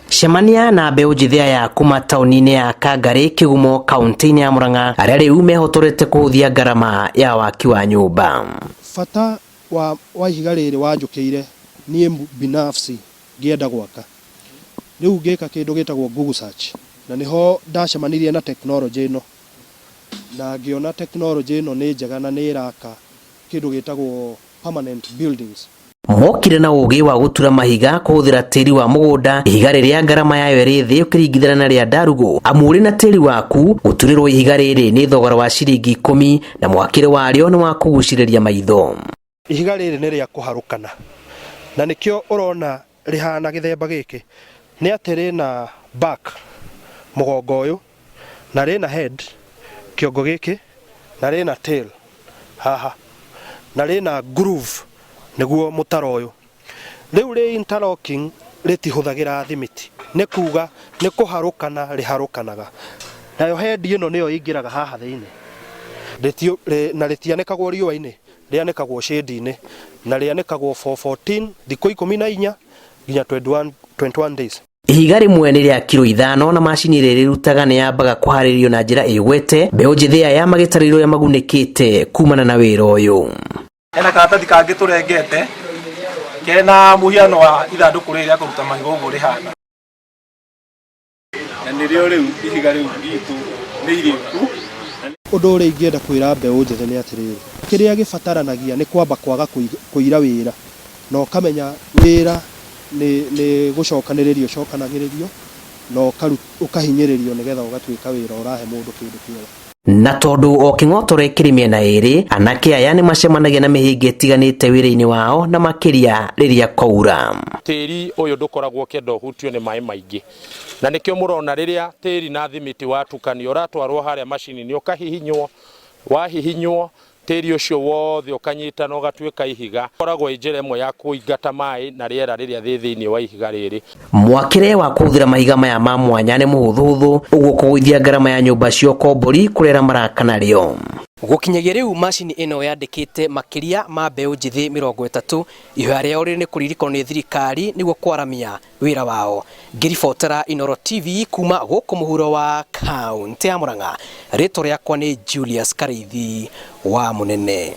Cemania na mbeũ njĩthĩ aya kuma taũni-inĩ ya Kangarĩ Kĩgumo kaũntĩ-inĩ ya Murang'a arĩa rĩu mehotorete kũhũthia ngarama ya waki wa nyũmba. Bata wa ihiga rĩrĩ wanjũkĩire niĩ binafsi ngĩenda gwaka. Rĩu ngĩka kĩndũ gĩtagwo Google search, na nĩho ndacemanirie na tekinoronjĩ ĩno, na ngĩona tekinoronjĩ ĩno nĩ njega na nĩ ĩraka kĩndũ gĩtagwo permanent buildings. Mokire na ũgĩ wa gũtura mahiga kũhũthĩra tĩri wa mũgũnda, ihiga rĩrĩa ngarama yayo ĩrĩ thĩ ũkĩringithania na rĩa ndarugũ, amu ũrĩ na tĩri waku gũturĩrwo ihiga rĩrĩ nĩ thogora wa ciringi 10 na mwakĩre warĩo nĩ wa kũgucĩrĩria maitho. Ihiga rĩrĩ nĩ rĩa kũharũkana, na nĩkĩo ũrona rĩhana gĩthemba gĩkĩ, nĩ atĩ rĩna back mũgongo ũyũ, na rĩna head kĩongo gĩkĩ, na rĩna tail haha, na rĩna groove nĩguo mũtaro ũyũ. Rĩu rĩ interlocking rĩtihũthagĩra thimiti, nĩ kuga nĩ kũharũkana rĩharũkanaga. Nayo head ĩno nĩyo ĩingĩraga haha thĩinĩ. Na rĩtianĩkagwo riũa-inĩ, rĩanĩkagwo shade-inĩ, na rĩanĩkagwo for 14, thikũ 14 nginya 21 days. Ihiga rĩmwe nĩ rĩa kiro 5 na macini ĩrĩa ĩrĩrutaga nĩ yambaga kũharĩrio na njĩra ĩgwete. Mbeũ njĩthĩ aya magĩtarĩria ũrĩa magunĩkĩte kumana na wĩra ũyũ. Hena karatathi kangĩ tũrengete kena mũhiano wa ithandũkũ rĩrĩ rĩa kũruta mahiga ũguo rĩhana. Na nĩrĩo rĩu ihiga rĩu ritũ nĩ irĩku. Ũndũ ũrĩa ingĩenda kwĩra mbeũ njĩthĩ nĩ atĩrĩrĩ, kĩrĩa gĩbataranagia nĩ kwamba kwaga kũira wĩra, na ũkamenya wĩra nĩ gũcokanĩrĩrio ũcokanagĩrĩrio, na ũkahinyĩrĩrio nĩgetha ũgatuĩka wĩra ũrahe mũndũ kĩndũ kĩega. Na tondũ o kĩng'otore kĩrĩ mĩena ĩrĩ, anake aya nĩ macemanagia na mĩhĩnga ĩtiganĩte wĩra-inĩ wao na makĩria rĩrĩa kwaura. Tĩri ũyũ ndũkoragwo ũkĩenda ũhutio nĩ maĩ maingĩ, na nĩkĩo mũrona rĩrĩa tĩri na thimiti watukanio ũratwarwo harĩa macini-inĩ ũkahihinywo, wahihinywo tĩri ũcio wothe ũkanyitana ũgatuĩka ihiga. Ĩkoragwo ĩ njĩra ĩmwe ya kũingata maĩ na rĩera rĩrĩa rĩ thĩinĩ wa ihiga rĩrĩ. Mwakĩre wa kũhũthĩra mahiga maya ma mwanya nĩ mũhũthũhũthũ, ũguo kũgũithia ngarama ya nyũmba cia ũkombori kũrĩa arĩa maraka narĩo. Gũkinyagia rĩu macini ĩno yandĩkĩte makĩria ma mbeũ njĩthĩ 30, ihoya rĩao rĩrĩ nĩ kũririkanwo nĩ thirikari nĩguo kwaramia wĩra wao. Ngĩribotera Inooro TV kuma gũkũ mũhuro wa kaũntĩ ya Murang'a, rĩtwa rĩakwa nĩ Julius Karĩithi wa Mũnene.